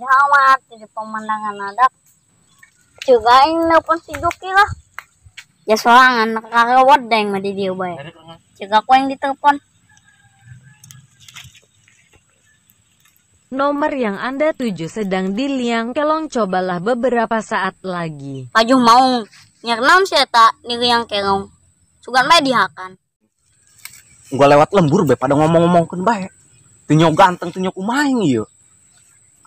Amat jadi pemandangan adat juga yang nelpon si Juki lah ya sorangan karewat deng mah di dia bae juga aku yang ditelepon. Nomor yang Anda tuju sedang di liang kelong, cobalah beberapa saat lagi. Pajuh mau nyernaun sih eta di liang kelong sugan bae dihakan. Gua lewat lembur bae pada ngomong-ngomongkeun bae. Teu ganteng teu kumaha ieu.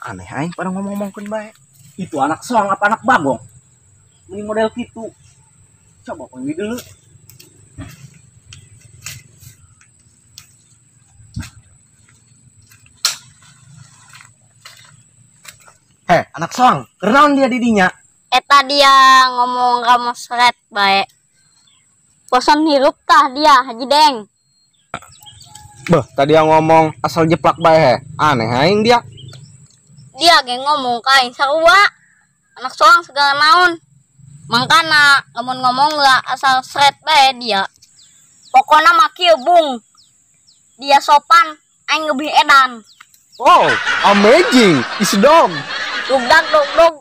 Aneh aing pada ngomong-ngomongkeun bae. Itu anak soang apa anak bagong? Mending model kitu. Coba panggil dulu. Heh, anak soang, kenaon dia didinya? Eta dia ngomong kamu seret bae. Bosan hirup tah dia, Haji Deng. Beh, tadi yang ngomong asal jeplak bae heh. Aneh aing dia. Dia ge ngomong ka aing sarua. Anak soang segala naon. Mangkana lamun ngomong lah asal seret bae dia. Pokona mah kieu bung. Dia sopan, aing lebih edan. Wow, amazing. Is dog. Dugdag dog dog,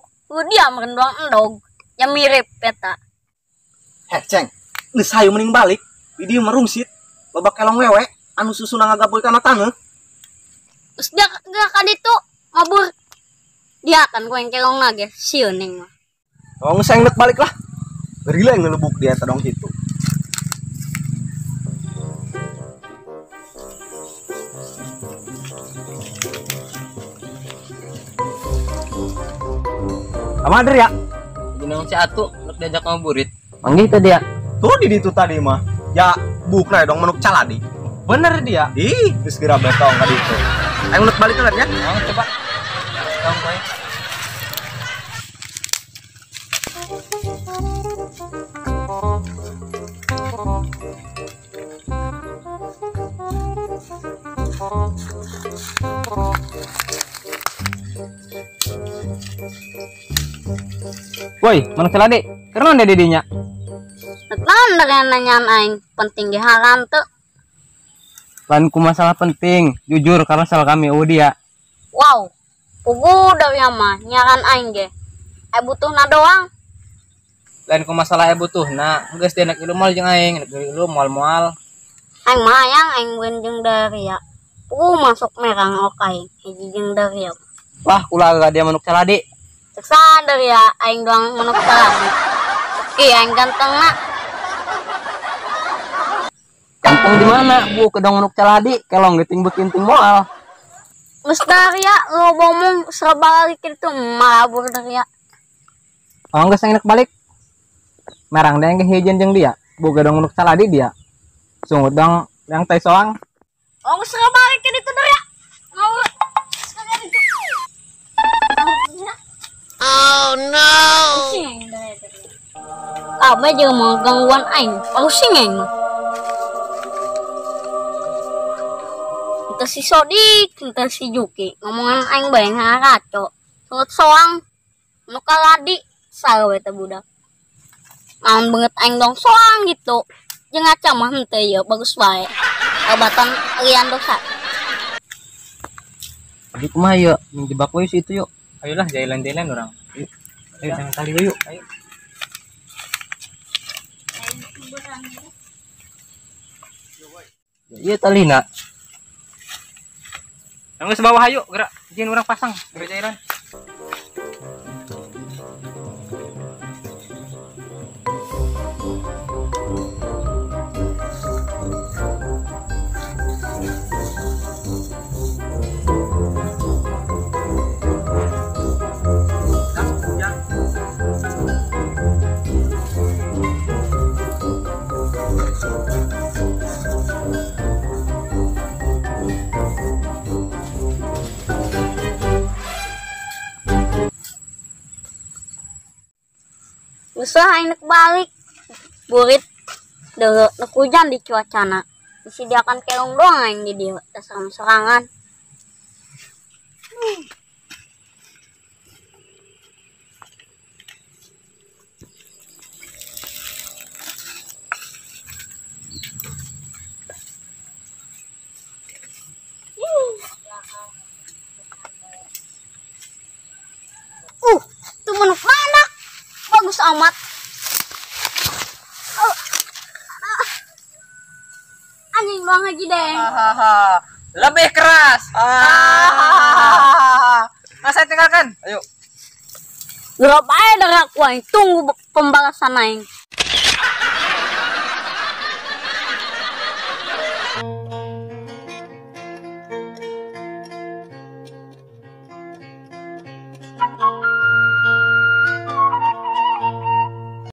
dia merenduang endog. Yang mirip eta. Heh, Ceng. Geus hayu mending balik. Di dieu merungsit. Loba kelong wewe anu susuna ngagabul kana taneuh. Geus dia ka ditu mabur. Dia kan ku yang kelong na ge sieun ning mah. Oh, geus aing balik lah. Gerila yang ngelebuk dia eta dong kitu. Sama ya? Jeneng si Atu, lu diajak ngabuburit. Manggih teh dia. Tuh di ditu tadi mah. Ya bukna dong manuk caladi. Bener dia. Ih, geus geura betong ka ditu. Aing ulek balik lah ya. Nah, coba. Tong koe. Woi, manuk caladi. Kenaon dia didinya? Naon dengan nanyaan aing, penting ge haram teu. Lain ku masalah penting, jujur karena salah kami eueuh dia. Wow, pugu dari mah nyaran aing ge. Ai butuhna doang. Lain ku masalah ai butuhna, geus dia nek ilu moal jeung aing, nek ilu moal-moal. Aing mah hayang aing weun jeung Daria. Pugu masuk merang ok aing, hiji jeung Daria. Wah, kula dia manuk caladi. Cek sadar ya, aing doang manuk caladi. Oke, aing ganteng na. Ganteng di mana? Bu, kedong manuk caladi, kelong geting bekinting moal. Geus Daria, lo ngomong serba balik itu malabur Daria. Oh, geus aing balik. Merang deh ge hijin jeung dia. Bu, gedong manuk caladi dia. Sungut dong yang tai soang. Oh, geus serba balik itu Daria. Ngawur. Oh no. Kamu jangan mau gangguan aing, pusing aing mah. Entah si Sodik, entah si Juki, ngomongan aing bae ngaraco. Sungut soang, nu kaladi, salah we teh budak. Naon beungeut aing dong soang gitu. Jeung ngaca mah henteu ieu bagus wae. Obatan lian dosa. Jadi kumaha yuk, menjebak we si itu yuk. Ayolah jalan-jalan orang. Ayo, ayo jangan kali yuk. Ayo. Iya talina. Yang bawah ayo gerak. Jin orang pasang gerak cairan. Usaha aing nek balik. Burit deuleu nek hujan di cuacana. Disediakan kelong doang aing di dieu dasar serangan. Itu manuk mana? Bagus amat. Anjing bang haji deh. Lebih keras. Nah, saya tinggalkan. Ayo. Gerap aja darah aku aing. Tunggu pembalasan aing.